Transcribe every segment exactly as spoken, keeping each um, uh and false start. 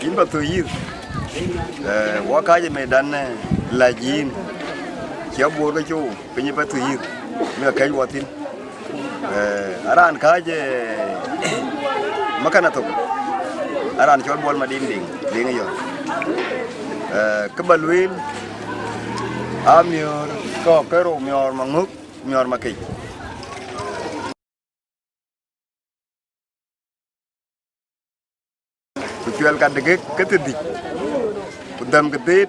Yïn Pathuyith, eh, wɔ kääc ë medan, eh, lac yïn, cï abuɔɔr ke cou piny ë Pathuyith, mi akëc wɔ thïn. Eh, araan kääc, eh, makana thok, araan cɔl Bol Madin Deŋ, Deŋ Yɔ̈ɔ̈k. Eh, kë ba lueel, aa miöör kɔ̈k ke rou, miɔɔr Maŋök, miɔɔr Makec. Ku cuɛl ka degek ke thiërdhïc, ku dhäm ke dheet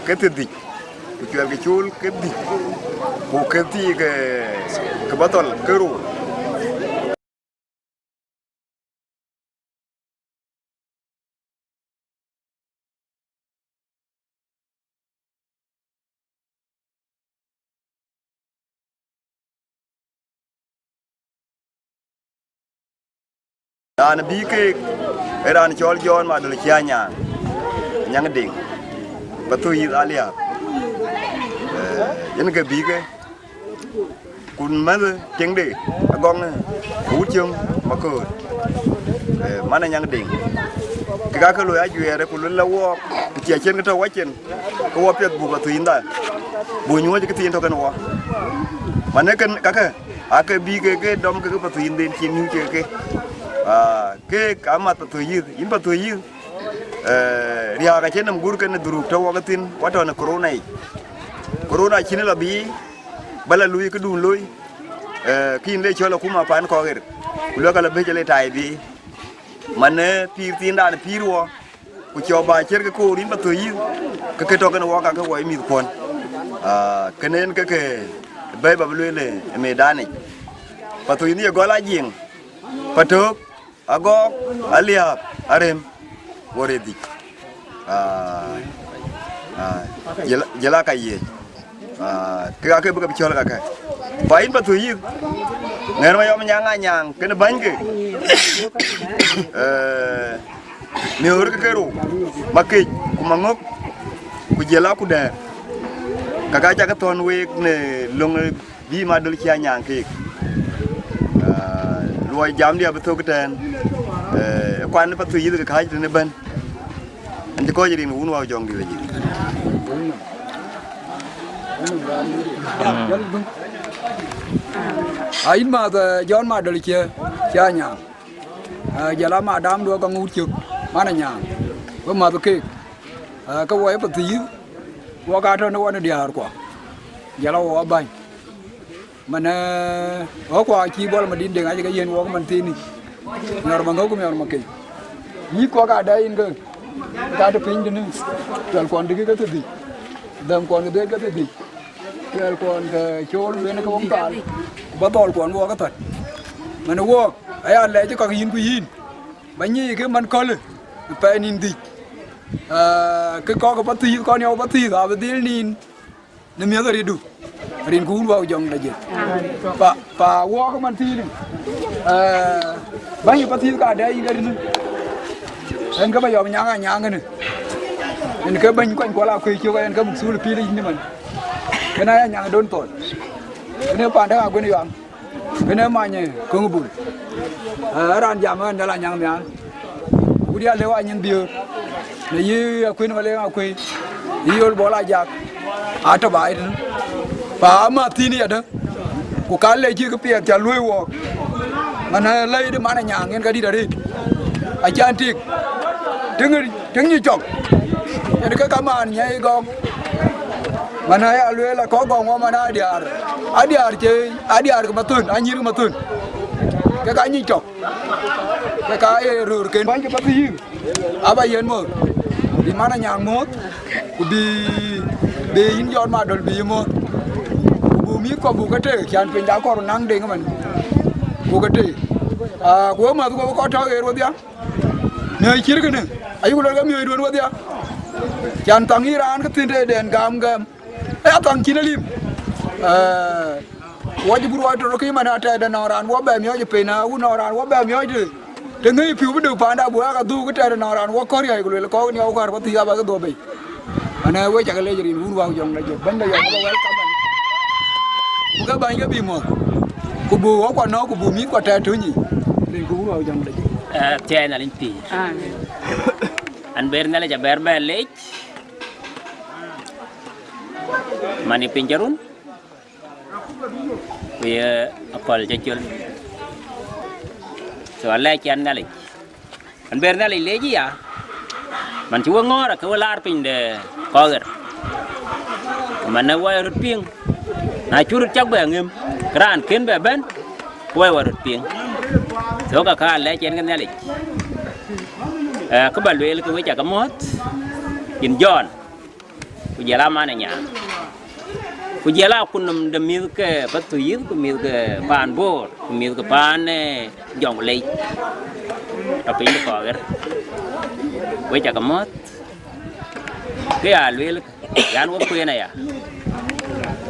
ke thiërdhïc, ku cuɛl ke cool ke dhïc, ku ke thii ke, ke ba thɔl ke rou. Raan bï keek, ee raan cɔl Jɔn Madol Ciëëŋ Anyaŋ, Anyaŋ Deŋ, Pathuyith Aliap. Eh, yen ke bï ke, ku mäthë tiŋde, Agɔŋ, eh, Wut Cöŋ Maköör, eh, man Anyaŋ Deŋ. Kek aake loi ajuɛɛr, ku luel la wɔɔk, ku cie cïn kë tɔ̈ wacin, ke wɔ piɛth buk Pathuyith dha, buk nyuɔ̈ɔ̈c kë thiin tɔ̈ kën wɔ. Man ee kën kakë, aake bï ke, ke dɔm ke, ke Pathuyith den cï nyuc ke, ke. Ah, keek amath Pathuyith, yïn Pathuyith, eh, riääk acïn nɔm gur kën dhurup tɔ̈ wɔ ke thïn, wɔ tɔ̈ në corona yic. Corona cïn lɔ bï, ba la luui këdun loi, eh, kïn le cɔl akuma pan kɔ̈k ɣer, ku luɛk ala bï cï le tai bï. Man ee pïïr thiindan pïïr wɔ, ku cɔk ba ciɛ̈r ke koor yïn Pathuyith, ke ke tɔ̈ kën wɔ ka ke wɔ yï mïthkuɔn. Ah, kënë en ke ke bɛ̈i ba bï lueel ë medan yic. Pathuyith ye gɔl Ajiëŋ, Patöök, Agɔɔk, Aliap, Arem, wo rɛ̈ɛ̈r dhïc. Ah, ah, jël, jël aa ka yiëc. Ah, kek aake bï ke bï cɔl kakë. Pa yïn Pathuyith, ŋɛ̈r Mayɔm Anyaŋ Anyaŋ, kënë bänyke. Eh, miöör ke ke rou, Makec, ku Maŋök, ku jël Akudɛ̈ɛ̈r. Kaka cak thɔ̈n week në löŋ bï Madol Ciëëŋ Anyaŋ keek. Ah, luɔi jamdiɛ̈ abï thök tɛ̈ɛ̈n. Eh, kuan Pathuyith ke kääc tënë bɛ̈n. An cï kɔc rin ke Wun Wä Jɔŋdït Lajik. A yïn math, eh, Jɔn Madol Ciëëŋ, Ciëëŋ Anyaŋ. Eh, jɔl a madam duɔ̈k Aŋut Cök, man Anyaŋ. Wek math keek. Eh, ke wɔ ye Pathuyith, wɔ ka tɔ̈ në wɔ në diäärkua. Jɔl a wɔ abäny. Man, eh, ɣɔ̈kkua cï Bol Madin Deŋ acï ke yiën wɔk man thiin yic. Miɔɔr Maŋök ku miɔɔr Makec. Mïthkuɔ ka dɛ yïn ke, ka tɔ̈ piny tënë, cuɛlkuɔn dïk ke thiërdhïc, dhämkuɔn ke dheet ke thiërdhïc, cuɛlkuɔn ke cool ben ke wok thal, ku ba dhɔlkuɔn wɔ ke thät. Man wɔk, aya lɛc kɔ̈k yïn ku yïn, ba nyic ke man köölë, ë pɛɛi nïn dhïc. Ah, ke kɔ̈k ë Pathuyith, kɔn yɔu Pathuyith, abï dhil nïn në miëth arëëtdu, rin ke Wun Wä Jɔŋdït Lajik. Pa, pa wɔk man thiin, eh, bäny Pathuyith ka dɛ yïn ke rin. En ke Mayɔm Anyaŋ Anyaŋ kënë. En ke bɛ̈ny kuany kuɔl akuëc cök, en ke muk thul pil yic ni man. Kënë aya Anyaŋ Don Thɔn. Kënë panda Aguën Yuaŋ. Kënë many, eh, Köŋ Bul. Eh, raan jam ɣɛn Dal Anyaŋ Nhial. Wut ya lëu anyin biöör. Në yï Akuën Malek Akuëi, yï Yol Bol Ajak, atɔ̈ baai tënë. Pa ama thiin yadë. Ku ka lec cï këpiɛth ca luöi wɔɔk. Man, eh, lɛc de man Anyaŋ en ka dït arëët. Acan tik. Tiŋ, tiŋ nyic cɔk. En ke kamaan nyai gɔŋ. Man aya lueel akɔ̈k gɔŋ wɔ man adiaar. Adiaar cie, adiaar ke mathön, anyïïr ke mathön. Ke ka nyic tɔ̈. Ke ka ye röörken. Bäny ke Pathuyith. Aba yen moth. Bï man Anyaŋ moth. Ku bï, bï yïn Jɔn Madol bï yï moth. Ku buk mïthkuɔ buk ke tëë, can piny da kɔɔr naŋ deŋ ëmën. Buk ke tëë. Ah, ku ë mäth ku kɔc tɔ̈ ɣer wodhia. Në cït kënë, ayï ku luel ke miööcduön wodhia. Can thaŋ yï raan ke thïn tëden gam gɛm. Aya thaŋ cïn alim. Eh, wɔ cï bï ruɔi tɔ̈ ke man atɛɛt de nɔŋ raan wɔ bɛ miɔɔc piny, na wun nɔŋ raan wɔ bɛ miɔɔc të, të ŋic piu bï dök panda, buk aka dhuk tɛɛt de nɔŋ raan wɔ kɔ̈r yai ku luel kɔ̈k nhiɔu kɔ̈r Pathuyith aba ke dhuɔp bei. Ane wek cak lec rin Wun Wä Jɔŋdït Lajik. Bɛ̈ny de yɔŋ aba welcome. Ku ke bäny ke bï mɔ̈th. Ku buk wɔ kuɔ nɔ̈k ku buk mïthkuɔ tɛɛt töny yic. Rin ke Wun Wä Jɔŋdït Lajik. Eh, thiɛɛi Nhialic pïïr. Amen. An ber Nhialic aber bɛ lec, mani piny ca run, ku ye akɔl ca col. So alɛc an Nhialic. An ber Nhialic lec ya, man cï we ŋɔɔr ke we laar piny de kɔc ɣer. Man ë wai röt piŋ, na cï röt cak bɛ ŋëm, ke raan kën bɛ bɛ̈n, ku wai wai röt piŋ. So ka ka alɛc en ke Nhialic. Eh, kë ba lueel ke we ca ke muɔ̈th, yïn Jɔn, ku jɔl a man ë nyan, ku jɔl a kunɔm de mïth ke Pathuyith, ku mïth ke paan Bor, ku mïth ke paan, eh, Jɔŋlei, tɔ piny de kɔc ɣer. We ca ke muɔ̈th, kë ya lueel, yan we kueen aya,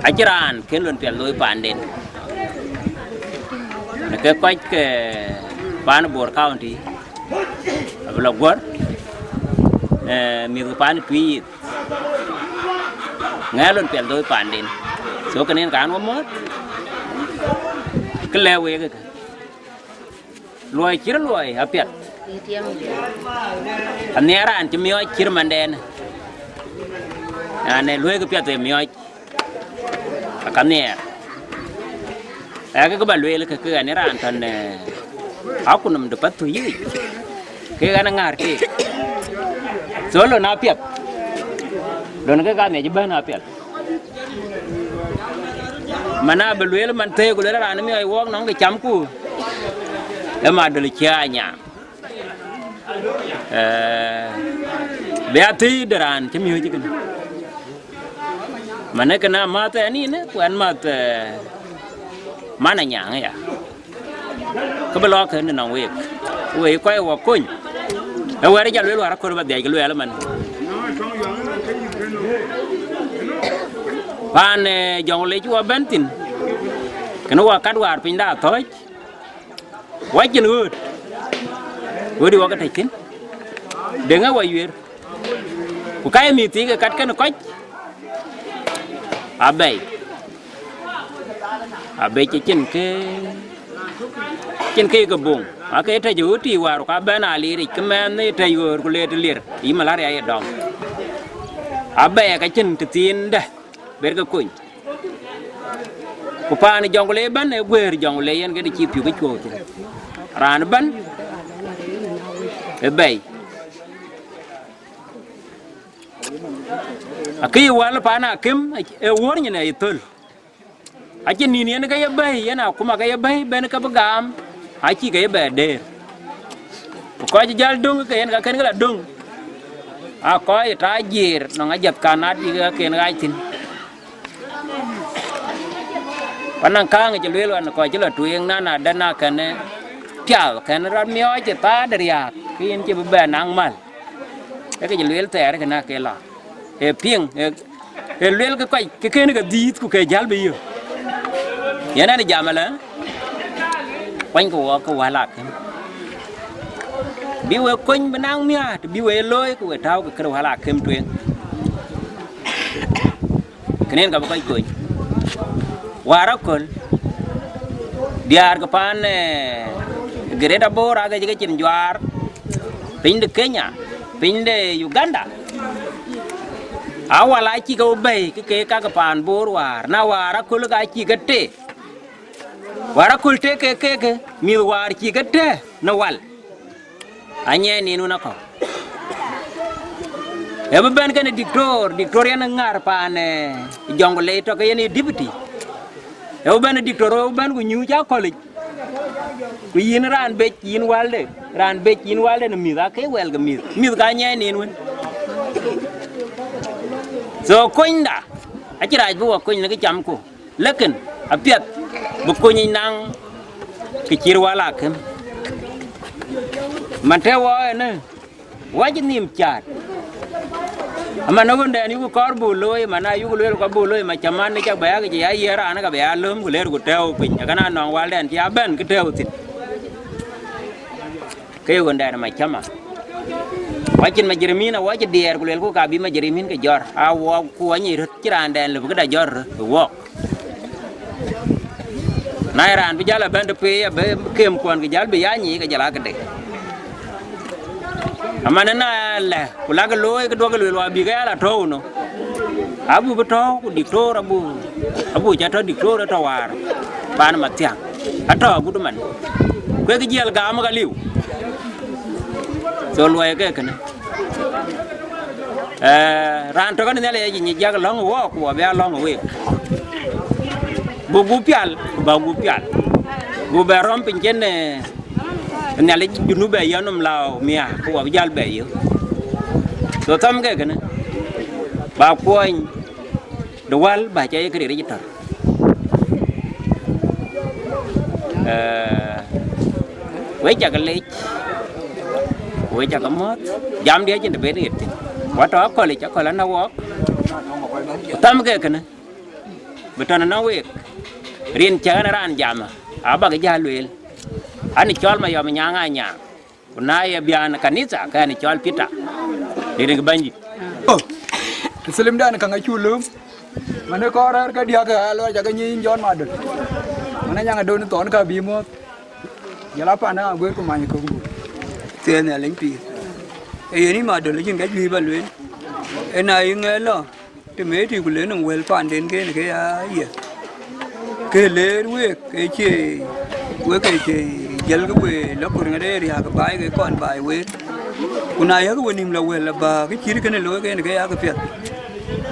acïn raan kën lon piɛth looi paanden. Në ke kɔc ke paan Bor County, abï lɔ guɔ̈r, eh, mïth ke paan Tuïc East, ŋɛk lon piɛth looi paanden. So kënë en kan we muɔ̈th, kë lɛ̈k wek ë kë. Luɔi cït luɔi apiɛth. Anhiaar raan cï miɔɔc cït mandɛn. An, ee luɔi kë piɛth ë miɔɔc, aka nhiaar. Ee kë ba lueel ke, ke ɣɛn ë raan tɔ̈ në akunɔm de Pathuyith, ke ɣɛn aŋäär keek. So lon apiɛth, lon ke ka nhiac ëbɛ̈n apiɛth. Man abï lueel man thëëk, ku lueel raan ë miɔɔc wɔɔk nɔŋ kë camku, ë Madol Ciëëŋ Anyaŋ. Eh, bï a thëëi de raan cï miɔɔc kënë. Man ë kënë amäth ɛn yïn, ku ɛn mäth, eh, man Anyaŋ aya. Kë bï lɔ kënë nɔŋ week, ku wek kɔc wɔ kony. Ë wɛ̈t ë jal lueel wäär aköl ba dhiac kë luɛɛl ëmën. Paan, eh, Jɔŋlei cï wɔ bɛ̈n thïn, kënë wɔ kat wäär pinyda athɔ̈ɔ̈c, wɔ cïn ɣööt, ɣööt ë wɔ ke tɛ̈c thïn, deŋ ë wɔ yuëër. Ku ka ye mïth thii ke kat kenë kɔc, abɛ̈i, abɛ̈i cï cïn ke, cïn ke ke boŋ. Ake tɛ̈c ɣööt tïï wäär, ku ka bɛ̈n aliiric, ke mɛnh ë tɛ̈c ɣööt ku le të lier, yï malaria ye dɔm. Abɛ̈i aka cïn të thiin dɛ̈ ber ke kony. Ku paan Jɔŋlei ëbɛ̈n ë guëër Jɔŋlei yen këde cï piɔ̈u ke cuɔɔu thïn. Raan ëbɛ̈n ë bɛ̈i. Akë ye wäl paan akïm ë wuɔ̈r nyin ë ye thöl. Acïn nïn yen ke ye bɛ̈i, yen akuma ke ye bɛ̈i, ben ke bï gam, acï ke ye bɛ deer. Ku kɔc jäl döŋ ke yen ka kën ke la döŋ. A kɔc ë tajiir nɔŋ ajiɛth kan adï ke kën ɣaac thïn. Ku anɔŋ kääŋ cï lueel ɣɔn kɔc cï lɔ tueŋ, na, na dɛ̈ na kɛn piath, kɛn rɔt miɔɔc ë thaar de riääk, ke yïn cï bï bɛ naŋ mal. Ee kë cï lueel thɛɛr kënë ake lɔ. Ee piŋ, ee, ee lueel ke kɔc ke kën ke dhiëth ku ke jäl bï yök. Yen ɛn jam ëlë, kuanykë wɔ ke wäl akïm. Bï we kony bï naŋ miäät, bï we looi, ku we tääu ke kër wäl akïm tueŋ. Kënë en ka bï kɔc kony. Wäär aköl, diäär ke paan, eh, Greater Bor ake cï ke cin juaar, piny de Kenya, piny de Uganda. Awal acï ke bɛ̈i ke ke ka ke paan Bor wäär, na wäär aköl ka cï ke te. Wäär aköl te ke, ke, ke, mïth wäär cï ke te në wal. Anyiɛɛi nin wën akɔ̈u. Ee bï bɛ̈n kënë diktor, diktor yen ŋär paan, eh, Jɔŋlei tɔ̈ ke yen ye deputy. Ee bï bɛ̈n diktor, ee bï bɛ̈n ku nyuc akɔ̈lic. Ku yïn raan bec yïn wälde, raan bec yïn wälde në mïth, ake wɛl ke mïth. Mïth ka nyiɛɛi nin wën. So konyda, acï rac bï wɔ kony në kë camku. Lakin apiɛth bï kony yic naŋ kë cït wäl akïm. Man të wɔ ënë, wɔ cï nhïïm caat. Aman ë ɣöndɛn yuku kɔɔr buk looi, man ayuku lueel kɔɔr buk looi, ma cä man ë cak bɛ yak cï ya yiëër raan, ka bɛ ya löm, ku leerku tɛ̈ɛ̈u piny. Akëna nɔŋ wäldɛn cï ya bɛ̈n kë tɛ̈ɛ̈u thïn. Ke ye ɣöndɛn macama. Wacin majirimin awɔc diɛɛr, ku luelku ka bï majirimin ke jɔr. A wɔk ku wɔ nyic röt cï raandɛn lëu bï këda jɔr röt ë wɔk. Na ye raan bï jäl abɛ̈n të pei abï kem kuɔn, ke jäl bï ya nyic, ke jäl a këde. Aman na lɛ̈k, ku lakë looi, ke duɔ̈kï lueel, wa bï ke ya la tɔ̈u no. Abu bï tɔ̈u, ku diktor abu, abu ca tɔ̈ diktor ë tɔ̈ waar, paan Mathiaŋ. Atɔ̈ agut man. Kuek jiɛl gam ka liu. So luɔi ke kënë. Eh, raan tɔ̈ kën Nhialic aye nyic jak lɔ̈ŋ wok, ku abï a lɔ̈ŋ week. Bu gup pial, ku ba gup pial. Bu bɛ rɔ̈m piny cen, eh, Nhialic Junub bɛ yɛn nɔm lääu miäk, ku abï jäl bɛ yök. So thɔ̈m ke kënë, ba kuɔny de wäl ba ca ye këriëëc tɔ̈r. Eh, we cak lec, we cak mɔ̈th, jamdiɛ̈ acïn të ben ɣet thïn. Wa tɔ̈ akɔ̈lic, akɔ̈l anɔ̈k wɔɔk, ku thɔ̈m ke kënë, bï tɔ̈n anɔ̈k week, rin cäk ɛn raan jam, abak jäl lueel, an cɔl Mayɔm Nyaŋ Anyaŋ. Ku na ye biaan kanitha, ke ɣɛn cɔl Peter, rin ke Bɛ̈nydït. Oh, Muslimdan käŋ acuk lööm. Mane kɔɔr rɛ̈ɛ̈r ke diäk, aa lɔ cak ke nyin Jɔn Madol. Mane nyaŋ adon thɔn ka bï muɔ̈th. Jɔl a pan aguer ku many kɔ̈k buk. Thiëëth Nhialic pïïr. Ee yen yï Madol acïn ka juëc ba lueel. Ë na yï ŋɛɛr lɔ, të meet ku le nɔm wël paanden kën ke ya ye. Ke leer week, ke cie, wek ke cie jäl ke we lɔ kur ŋäde riääk baai ke kɔn baai weer. Ku na yäk we nïm lɔ wël abä ke cït kënë looi kën ke ya ke piɛth.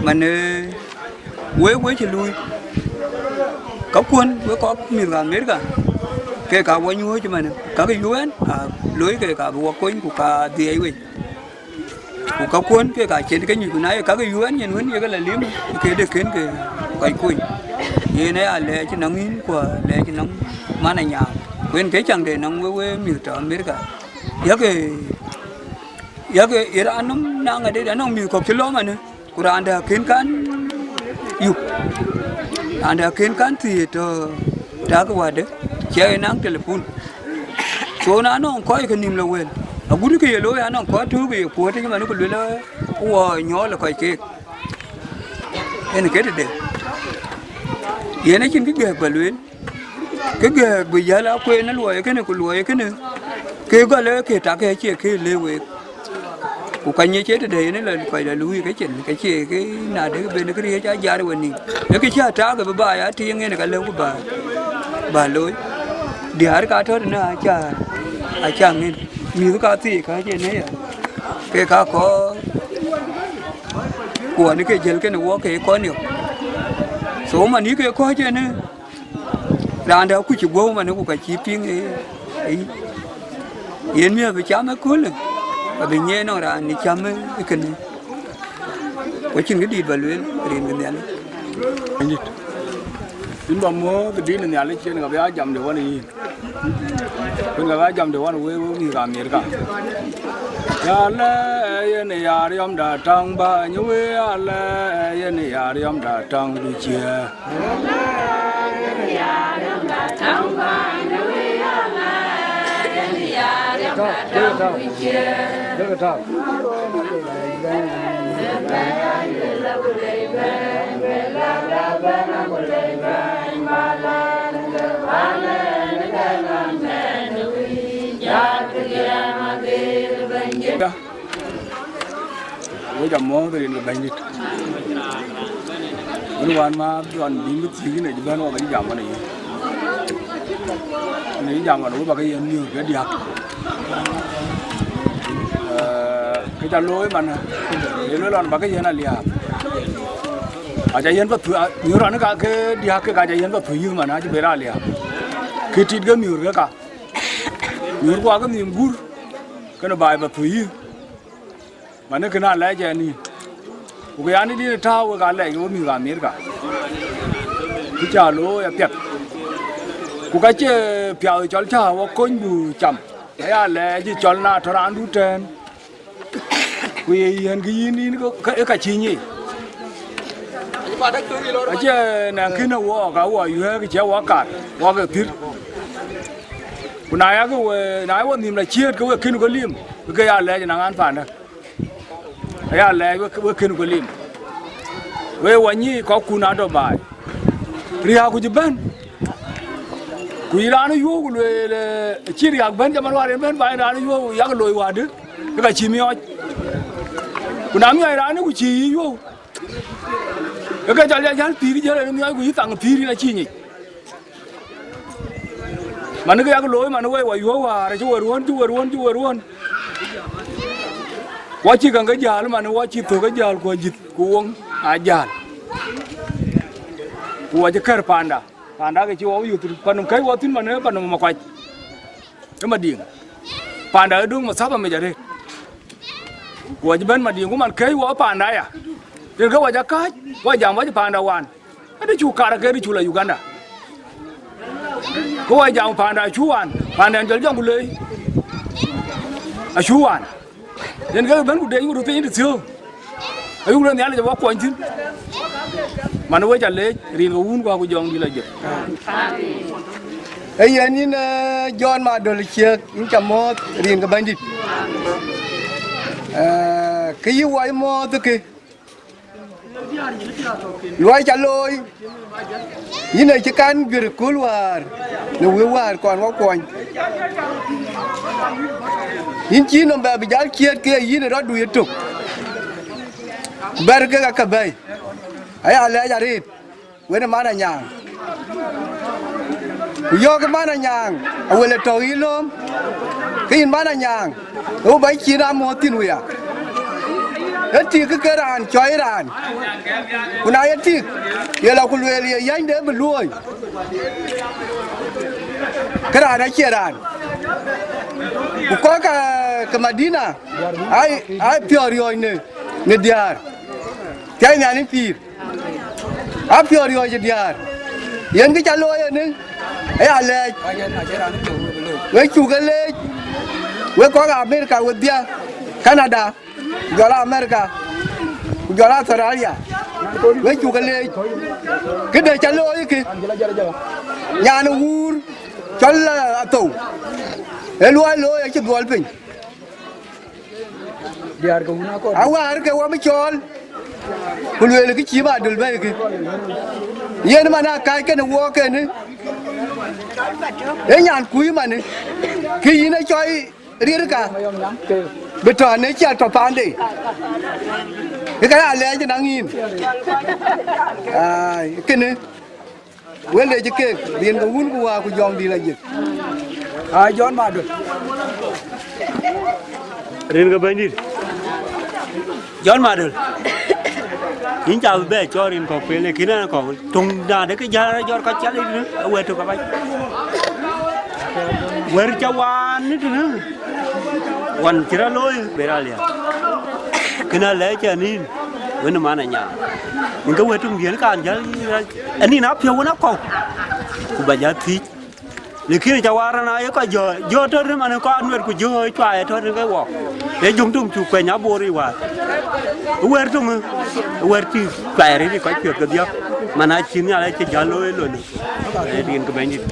Man, ee, wek we cï luui. Ka kuɔn we kɔk mïth ka Amerika, ke ka wɔ nyuööc man, ka ke U N a looi ke ka bï wɔ kony ku ka dhiɛɛi wei. Ku ka kuɔn ke ka cïn ke nyuc, ku na ye ka ke U N nyin wën ye ke la lim, ke de kën ke kɔc kuc. Yen aya lɛɛc nɔŋ yïn, ku lɛɛc nɔŋ man Anyaŋ. Ku yen ke caŋ de nɔŋ we, we mïth tɔ̈ Amerika. Yak, yak ye raan nɔm naŋ adït, anɔŋ mïth kɔ̈k cï lɔ manë. Ku raan dɛ̈ akën kan yup, raan dɛ̈ akën kan thiëëc tɔ̈ tak wädë, cie ye naŋ telepun. So na nɔŋ kɔc ke nïm lɔ wël, agut ke ye looi, anɔŋ kɔc tök ke ye kuɔ̈t tëc man ku luel, wɔ nyɔɔl ë kɔc keek. Yen ke tëde, yen acïn kë gɛ̈ɛ̈k bä lueel. Kë gɛ̈ɛ̈k bï jäl a kueen ë luɔi kënë ku luɔi kënë, ke gɔl ë ke tak ke cie ke le week. Ku ka nyic ë tëde yen la kɔc la luui ke cin, ke cie ke na de ben këriëëc a jar we nïïm. Ee kë cä tak bï ba ya tiiŋ yen ka lëu ku ba, ba looi. Diäär ka tɔ̈ tënë aca, aca ŋen. Mïth ka thii ka cie në ya. Ke ka kɔɔr, ku wani ke jël kënë wɔ ke kɔn yök. So man yï ke kɔc ënë, raan dɛ̈ akuc cï guɔ̈u man, ku ka cï piŋ ë, ë, yen miëth bï cam ëköölë, abï nyiɛɛn nɔŋ raan ë cam ë kënë. Ku acïn këdït bä lueel rin ke Nhialic. Bɛ̈nydït, yïn bä muɔ̈ɔ̈th dït në Nhialic, yen ka bï a jam de wan yïn. Yen ka bï a jam de wan wek, wek mïth ka Amerika. Ya lɛ yen ya riɔmda taŋ bäny wek, ya lɛ yen ya riɔmda taŋ du cië. Wek ca muɔ̈ɔ̈th rin ke Bɛ̈nydït. Wën wään ma Jɔn bï bï thiëëc yïn, acï bɛ̈n wɔ ke cï jam ɣɔn ë yïn. Në cï jam ɣɔn, wek bä ke yen miöör ke diäk. Eh, kë ca looi man, ye luel ɣɔn bä ke yen aliääp. Aca yen bä thu-, a, miöör ɣɔn ka ke diäk ke ka ca yen bä thuc yïth man, acï ben aliääp. Kë tit ke miöör ke ka. Miöör kuak ke nhïïm gur, kënë baai bä thuc yïth. Manë kënë alɛɛc ɛn yïn, ku kë yan ë dïn ë tääu wek alɛɛc ke we mïth Amerika, kë cä looi apiɛth. Ku ka cie piath cɔl cä wɔ kony bï cam, aya lɛɛc ë cɔl na tɔ̈ raandu tɛ̈ɛ̈n, ku ye yɛn kë yïn yïn ke, ke, ke ka cï nyic. Acie na kënë wɔɔk, a wɔ yuɛ̈ɛ̈k cï wɔ kat, wɔ ke thïr. Ku na yakë we, na ye wɔ nhïïm la ciëët, ke we kën ke lim, ke ke ya lɛɛc ë naŋ an paandä. Aya lɛɛc wek, wek kën ku lim. Wek wɔ nyic kɔckun atɔ̈ baai. Riääk ku cï bɛ̈n. Ku yï raan ë yuöör ku lueel, eh, cï riääk bɛ̈n, jaman wäär yen bɛ̈n baai, raan ë yuöör yak loi wädë. Ke ka cï miɔɔc. Ku na miɔɔc raan, ku cï yï yuɔ̈u, ke ke jɔl ya jäl pïïr, jäl en miɔɔc, ku yï thaŋ pïïr yïn acï nyic. Man ke yak looi, man wei wa yuɔ̈u wäär, cï we ruɔ̈n, cï we ruɔ̈n, cï we ruɔ̈n. Wa cï käŋ ke jäl, man wa cï thök ke jäl, ku ajïth, ku woŋ aa jäl. Ku wa cï kër panda, panda ke cï wa yuth, panum kɛ̈c wa thïn, man ë panum Makuac. Ë Madiŋ. Panda ë döŋ mathapa mec arëët. Ku wa cï bɛ̈n Madiŋ, ku man kɛ̈c wa panda ya. Rin ke wa cï kääc, wa jam wa cï panda wan. Ade cu kar ke ri cu la Uganda. Ku wa jam panda acu wan, panda en jɔl jɔŋ ku leec. Acu wan. Yen ke bɛ̈n ku deny ku röt piny tëthiɔ̈k. Ayuk röt Nhialic abä kuɔny thïn. Man wec aleec, rin ke wun ku aku jɔŋ dïl ajëk. Ee yen yïn, eh, John Madol Ciëk, yïn ca mɔ̈ɔ̈th rin ke Bɛ̈nydït. Eh, kë yï wai mɔ̈ɔ̈th kë. Luɔi ca looi, yïn ë cï kan juër kööl wäär, në wëu wäär kɔn wä kuɔny. Yïn cï nɔm bɛ bï jäl ciëët ke yïn ë rɔtdu yetök, ku bɛ̈r kek ake bɛ̈i. Aya lɛc arëët, wën ë man Anyaŋ. Ku yɔ̈ɔ̈k ë man Anyaŋ, awël ë tɔ̈u yï lööm, ke yïn man Anyaŋ, ë wä bä cïn amuɔ̈ɔ̈th thïn wëya. Ë tik kë ke raan cɔi raan, ku na ye tik, ye lɔ ku lueel ye yänyde bï luööi, ke raan acie raan. Ku kɔc ke, ke Madina, ai, ai piɔ̈ɔ̈r riɔ̈ɔ̈c në, në diäär, thiai nhial ë pïïr. Apiɔ̈ɔ̈r riɔ̈ɔ̈c ë diäär, yen kë ca looi ënë, aya lɛɛc. We cuk e leec, we kɔc Amerika wedhia, Canada, ku jɔl Amerika, ku jɔl Australia, we cuk e leec. Këde ca looi kë, nyan ë wuur cɔl, eh, Athou, ë luɔi looi acï dhuɔl piny. Diäär ke wun akɔɔr. Awäär ke wä bï cɔɔl, ku lueel kë cïï bä döl bɛ̈ɛ̈i kë. Yen man aa kääc kënë wuɔɔk kënë, ee nyan kuc manë, kë yïn ë cɔi riɛ̈rka, bï tɔ̈ në ciɛl tɔ̈ paande, ë ka ya lɛɛc ënɔŋ yïn. Ai, kënë. Wël de cï keek, rin ke wun ku wäär ku jɔŋdït ajëk. Aa, John Madol. Rin ke Bɛ̈nydït. John Madol. Yïn ca bï bɛ cɔɔr rin kɔ̈k pel, ee kïn ɛn kɔ̈k. Töŋ daan de kë jäl rɔt jɔt kɔc cɔl ë tënë, awɛ̈t tök abac. Wɛ̈t ca waan ë tënë. Wan cï rɔt looi, bë rɔt liääp. Kënë alɛɛc ɛn yïn, wën ë man Anyaŋ. Yïn ke wɛ̈t töŋdiɛ̈n kan jäl yïn rɔt. Ë nïn apiɔ̈u wën akɔ̈u, ku bä jɔ thiëc. Lakini ca war na ye kɔc jɔ, jɔ tɔ̈ rïm an, kɔc anuɛt ku jɔ cuai tɔ̈ rïm ke wɔ. Ye jöŋ töŋ cuk kuɛny abor yic wäär. Ë wɛ̈t töŋ, ë wɛ̈t cï cuai rït yic kɔc piɔ̈ɔ̈th kedhie. Man acï Nhialic cï jäl looi lon. Ee, rin ke Bɛ̈nydït.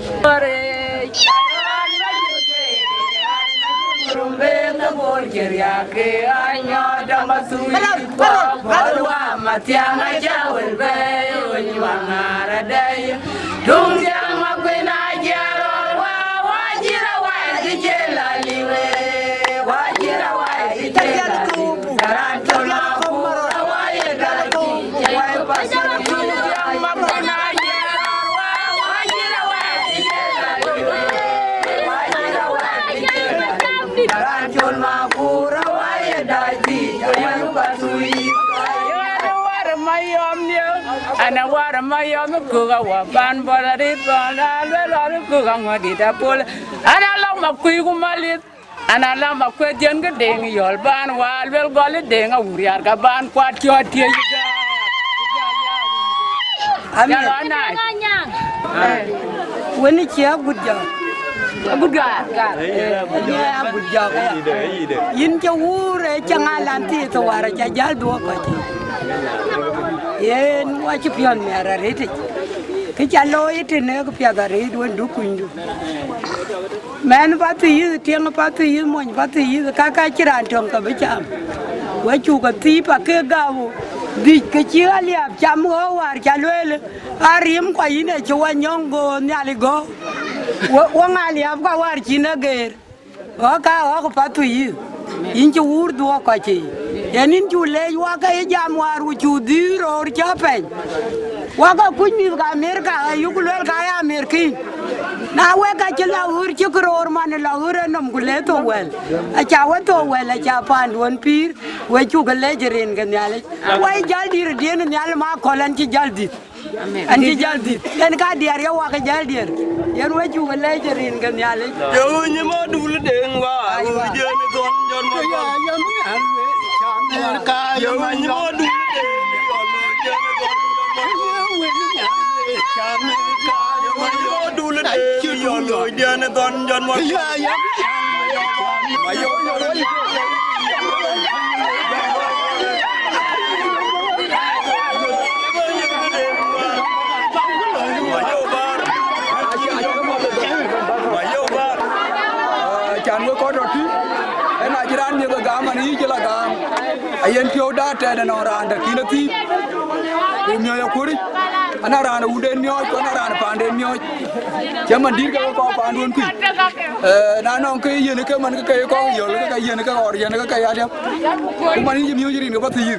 Ana war ma yɔm kök awä ban bɔl arït bɔl, aluel arït kök aŋɔ̈t dït apol. Ana lɔ̈k ma kuic ku ma lith. Ana la ma kueth jën ke deŋ yɔl ban, wa luel gɔl ë deŋ awuriar ka ban kuat cɔt tiëc. Amen. Yalo anai. Wën ë cie agut jɔk. Agut gat. Ë cie agut jɔk. Yïn cä wuur ë cä ŋa lan thith war, cä jäl duɔ̈k kɔc. Yen wa cï piɔ̈n miɛr arëtic. Kë ca looi tënë kë piɛth arëët wën du kunydu. Mɛn pathï yïth, tiɛŋ pathï yïth, mony pathï yïth, ka ka cï raan töŋ ke bï cam. We cuk ke thiip akë gau, dhïc ke cï aliap cam ɣɔ̈k wäär ca lueel, a rim kua yïn ë cï wa nyɔŋ go Nhialic gɔ̈u. Wa, wa ŋa liap ka wäär cïn ageer, ɣɔ̈k ka ɣɔ̈k pathï yïth. Yïn cï wuur dhuɔ̈k kɔc cï. Yen yïn cu leec wak ke yï jam wäär ku cu dhïïr roor cä pɛny. Wak ke kuc mïth ke Amerika, ayuk luel ka ye Amerikin. Na wek ka cï la ɣöör cï këroor man la ɣöör enɔm ku le thou wɛl. Aca we thou wɛl, aca paanduön pïïr, we cuk leec rin ke Nhialic. Wai jäl dïr diën Nhialic ma kɔl an cï jäl dït. An cï jäl dït. Yen ka diɛɛr ye wak jäl diɛɛr. Yen we cuk leec rin ke Nhialic. Ye winy ma dul deŋ wa, winy jënë thɔn jɔn ma kɔl. Ye winy ma dul deŋ wa, winy jënë thɔn jɔn ma kɔl. Ye winy ma dul deŋ wa, winy jënë thɔn jɔn ma kɔl. Can we kɔc tɔ̈ tï, ëna cï raan miëth ë gam, an, yï cï la gam. Ayen piɔ̈u da tɛ̈t ënɔŋ raan dɛ̈ kïn ë thïn. Ku miɔ̈c akuöric, ana raan ë wunden miɔ̈c, ku ana raan ë paanden miɔ̈c. Cï man dït ke kɔc paanduön kuc. Eh, na nɔŋ ke yen ke man ke ke kɔc yöl, ke ke yen ke ɣɔr, yen ke ke ya diäp. Ku man yïn cï miöc rin ke bä thiir.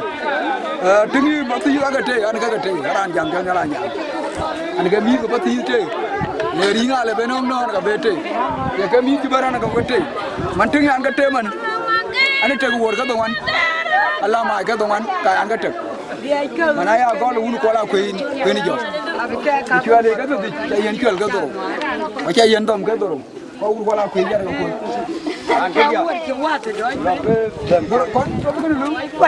Eh, tïŋ yï bä thiir ake tei, an ke ke tei, raan jam jɔl raan jam. An ke mïth ke bä thiir tei. Ye riŋ ale ben nɔm nɔn ka be tei. Ye ke mïth cï bä raan ka be tei. Man tïŋ yan ke tei man. An tek wuɔr ke dhoŋuan. Ala mac ke dhoŋuan, ka yan ke tek. Man aya gɔl wun kuɔl akuëi, kuëi jɔl. Cuɛl ke dhorou, ca yen cuɛl ke dhorou. Ku ca yen dhɔm ke dhorou. Kɔc wun kuɔl akuëi jɔl ke kuɔl. Kɔc, kɔc, kɔc, kɔc, kɔc, kɔc, kɔc, kɔc, kɔc, kɔc, kɔc, kɔc, kɔc, kɔc, kɔc, kɔc,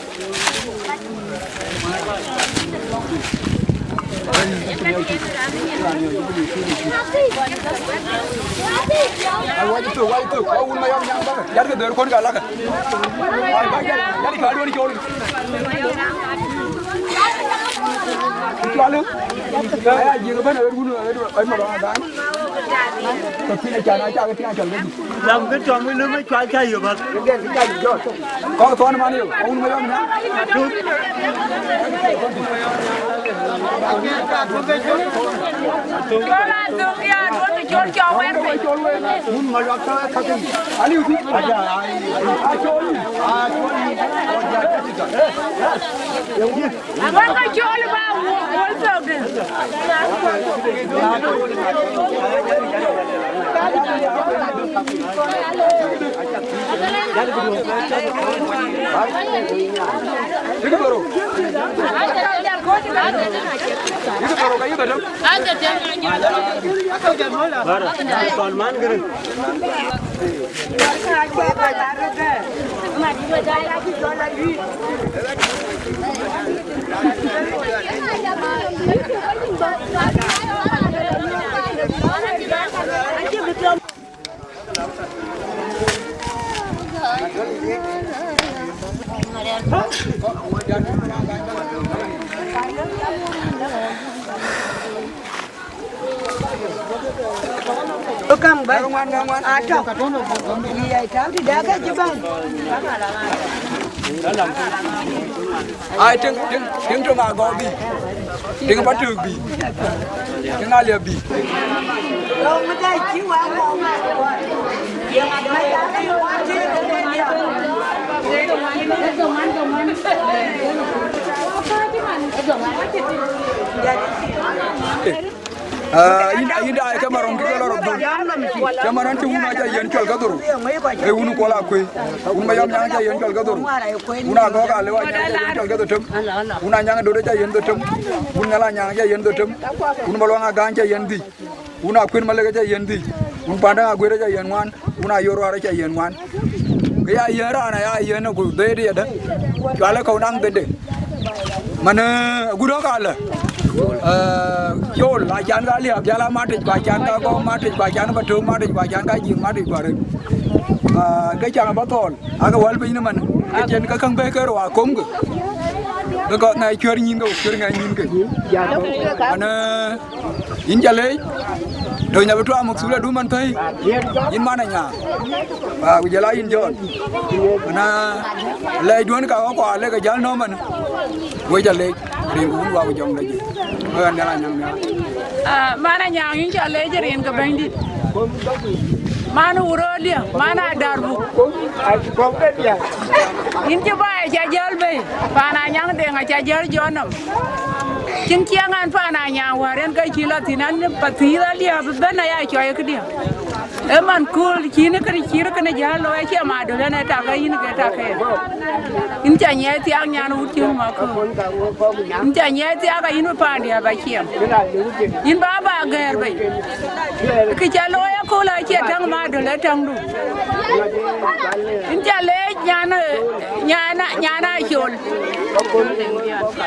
kɔc, kɔc, Lam ke tɔŋ mi lëmë cual ca yök bäth. Kɔk thɔn man yök, awun ma yɔm nya. Atuk. Atuk. Wun ma yɔk tɔŋ ka kin. Aliu ti. Aja, ai. Acol. Acol. Abä ke cɔl bä wuɔk wol thok dë. Bara, tɔn man gërë. Ë käŋ bɛ̈n. Atɔ̈. Yï ai tääu tëde ke cï bɛ̈n. Ai, tiŋ, tiŋ, tiŋ tɔŋ agɔk bï. Tiŋ bä tök bï. Tiŋ aliɛp bï. Yïn, yïn daai ke marɔm kï ke lɔ rɔt dhöl. Cä man ɣɔn cï wun aca yen cuɛl ke dhorou. Ee wun kuɔl akuëi. Wun ma yɔm nyaŋ aca yen cuɛl ke dhorou. Wun agɔk alëu anyaŋ aca yen cuɛl ke dhotem. Wun anyaŋ dot aca yen dhotem. Wun ŋɛl anyaŋ aca yen dhotem. Wun ma luaŋ agaaŋ aca yen dhïc. Wun akuën malek aca yen dhïc. Wun pandäŋ aguër aca yen ŋuan. Wun ayor ruaar aca yen ŋuan. Ke ya yen raan aya yen ku dhëëde yedë. Cualë kɔu naŋ dhëëde. Man, eh, agut rɔ̈k alë. Eh, col, acan ka liääp jäl amatic, ku acan ka gɔ̈u matic, ku acan bä tök matic, ku acan ka jiëk matic, ku arëk. Ah, ke caŋ bä thɔɔl, ake wäl piny në man, ke cïn ke käŋ bɛ̈i ke rou akomkë. Ke kɔc ŋɛc cuɛ̈r nyïn ke, cuɛ̈r ŋɛc nyïn ke. Man, eh, Yïn ca leec, töny abï tuaam muk thulë du man thëi, yïn man anya. Ba, ku jël a yïn Jɔn. Na lɛc duön ka wä kua lek jäl nɔm man. Wek ca leec, rin ku wun wa ku jɔŋ lec. Wek an, Nhial anyaŋ nhial. Ah, man anyaŋ yïn ca leec rin ke Bɛ̈nydït. Man Wurodia, man Adarbuk. Yïn cï baai aca jäl bei, paan Anyaŋ Deŋ aca jäl jɔt nɔm. Cïn ciɛɛŋ ɛn paan Anyaŋ wäär en ke cï lɔ thïn, ɛn Pathuyith aliääp ëbɛ̈n aya cɔi këdiɛ̈. Ë man kööl cïn kënë cït kënë jäl looi, acie Madöl en ë tak ke yïn ke tak ke. Yïn ca nyiɛɛi thiaak nyan wut cï wun maköl. Yïn ca nyiɛɛi thiaak ayïn bï paandiɛ̈ ba ciɛɛŋ. Yïn ba ba gɛ̈ɛ̈r bei. Kë ca looi akööl acie täŋ Madöl, ë täŋdu. Yïn ca leec nyan, nyan, nyan Acol.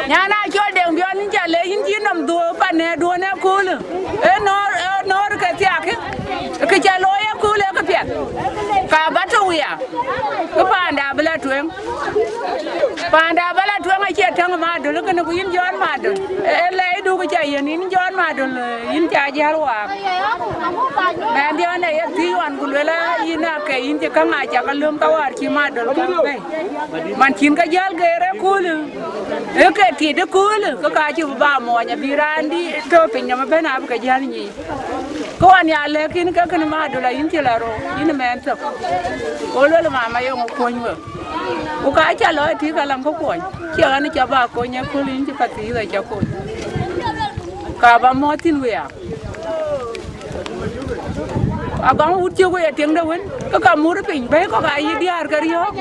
Nyan Acol Deŋ Biɔl, yïn ca leec, yïn cï nɔm dhuöör pan nɛ̈ɛ̈rduön ëköölë. Ë nöör, ë nöör ke thiaakë. Kë ca looi ëköölë ë këpiɛth. Ka ba tɔ̈ wia. Kë paanda bï la tueŋ. Paanda bï la tueŋ acie täŋ Madöl kënë, ku yïn Jɔn Madöl. Ë lɛɛcdu kë ca yiën yïn Jɔn Madöl, yïn ca jäl waak. Mɛnhdiɛ̈n ë ye thiëc ɣɔn ku luel a yïn ake yïn cï käŋ aa cak alöm ka wäär cï Madöl käŋ bɛ̈i. Man cïn ke jäl geer ëköölë, ë ke tit ëköölë, ke ka cï bï ba muɔɔny abï raan dï tɔ̈ piny nɔm ëbɛ̈n abï ke jäl nyiic. Ke ɣɔn ya lɛ̈k yïn ke kënë Madöl ayïn cï la rou, yïn mɛɛn thök. Go luel mama yeŋö kuɔny we. Ku ka ca lɔ ë tik alaŋ ke kuɔny. Cie ɣɛn ca ba kony ëköölë, yïn cï Pathuyith aca kony. Ka ba mɔ̈ɔ̈th thïn wia. Agɔŋ wut cï ku ye tiŋde wën, ke ka mur piny, bɛ̈i kɔ̈k aa yï diäär ke riɔ̈ɔ̈k.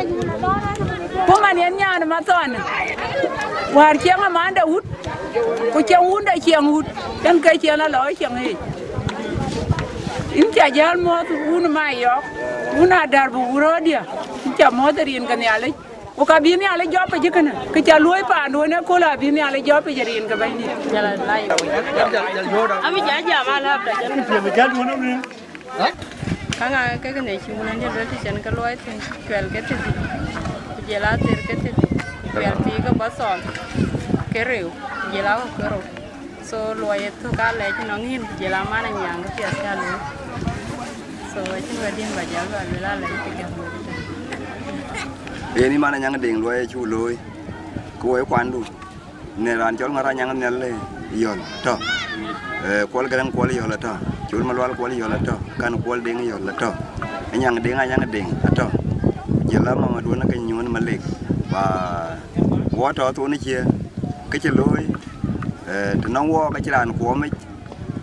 Ku man yen nyan Mathɔn, wäär ciɛŋ amandë wut, ku ciɛŋ wundë ciɛŋ wut, yen ke ciɛn alɔ ë ciɛŋ yic. Yïn ca jäl muɔ̈ɔ̈th wun Mayɔ̈ɔ̈k, wun Adarbuk Wurodia, yïn ca muɔ̈ɔ̈th ë rin ke Nhialic. Ku ka bï Nhialic jɔp piny kënë, kë ca luöi paanduön ëkööl abï Nhialic jɔp piny rin ke Bɛ̈nydït. Abï jal jam alɛ̈pda. Kaŋa kek ne cï wun andiɛ̈ luel të cïn ke luɔi thïn, cuɛl ke tëdï, ku jël athir ke tëdï, ku cuɛl thii ke bɔ̈ thɔɔl ke rëëu, ku jël akɔ̈k ke rou. So luɔi ë thök alɛc nɔŋ yïn, ku jël aman anyaŋ ke piɛth ca lueel. So acïn wɛ̈tdiɛ̈n ba jäl ba lueel alɛc ke gäm. Yen yïn man Anyaŋ Deŋ luɔi acuk looi, ku woi kuandu. Ne raan cɔl Ŋɔr Anyaŋ Nhial Yɔl atɔ̈. Eh, Kuɔl Gɛrɛŋ Kuɔl Yɔl atɔ̈. Col Malual Kuɔl Yɔl atɔ̈. Kan Kuɔl Deŋ Yɔl atɔ̈. Anyaŋ Deŋ, Anyaŋ Deŋ atɔ̈. Jël la mama duɔ̈n ke nyuɔ̈n Malek. Ba wɔ tɔ̈ thon cie. Kë cï looi, eh, të nɔŋ wɔ ka cï raan kuɔmic.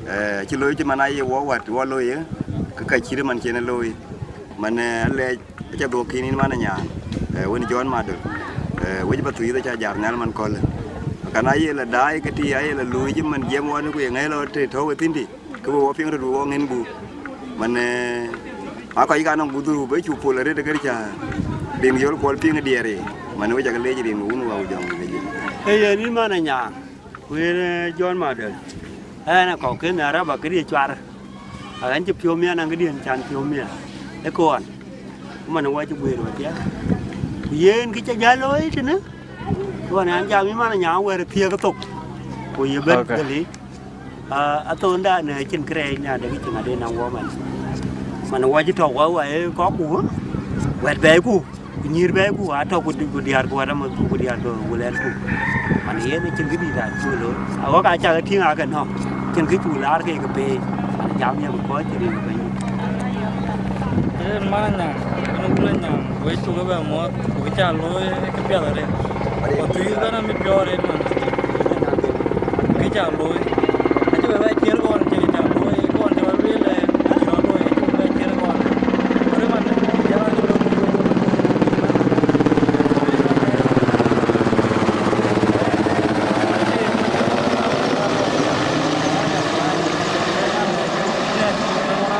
Eh, cï looi cï man aye wɔ wät wɔ looi ye, ke ka cït man cïn looi. Man, eh, alɛc aca dhuɔ̈k kïn yïn man Anyaŋ, eh, wën Jɔn Madöl, eh, wec Pathuyith aca jar nhial man köölë. Kan aye la daai ke tï aye la luui cï man jiɛɛm ɣɔn ku ye ŋɛ̈i lɔ të tɔ̈u ë thïn tï, ke we wɔ piŋ röt we wɔ ŋën gup. Man, eh, a kɔc kan nɔŋ gup dhuruk bï cuk pol arëët ë kër ca Deŋ Yɔl Kuɔl piŋ ë diɛɛr ye. Man wec ake leec rin wun wä ku jɔŋ ke jël. Ee yen yïn man Anyaŋ. Ku yen, eh, Jɔn Madöl, ɛn akɔ̈u kënë araba këdï cuar, aɣɛn cï piɔ̈u miɛt, naŋ këdiɛ̈n can piɔ̈u miɛt ë kɔn, ku man wɔ cï guëër wɔ thiɛɛk. Ku yen kë ca jäl looi tënë, ku ɣɔn an jam yïn man Anyaŋ wɛ̈ɛ̈r thiëëk thok, ku ye bɛ̈n. Ok. Dhëli, ah, athonda në cïn kërɛɛc na dek cï ŋa de naŋ wɔ man. Man wɔ cï tɔ̈u wɔ wɔ ë kɔ̈kku, wɛ̈t bɛ̈ɛ̈iku. Ku nyïïr bɛ̈ɛ̈iku atɔ̈ ku di-, ku diäärku atɔ̈, ku diäärku wulɛɛlku. Man yen acïn këdït raan cï looi. Aɣɔ̈k aca ke tïŋ ake nɔ̈k. Cïn kë cuk laar ke ke peei. Man jam ye ku kɔc cï rin ke bɛ̈ny. Yen man Anyaŋ, yen wun Anyaŋ, wec cuk ëbɛ̈n muɔ̈ɔ̈th, ku kë ca looi, kë piɛth arëët. Ku Pathuyith ëbɛ̈n amit piɔ̈u arëët man. Kë ca looi. Acï bɛ bɛ ciëër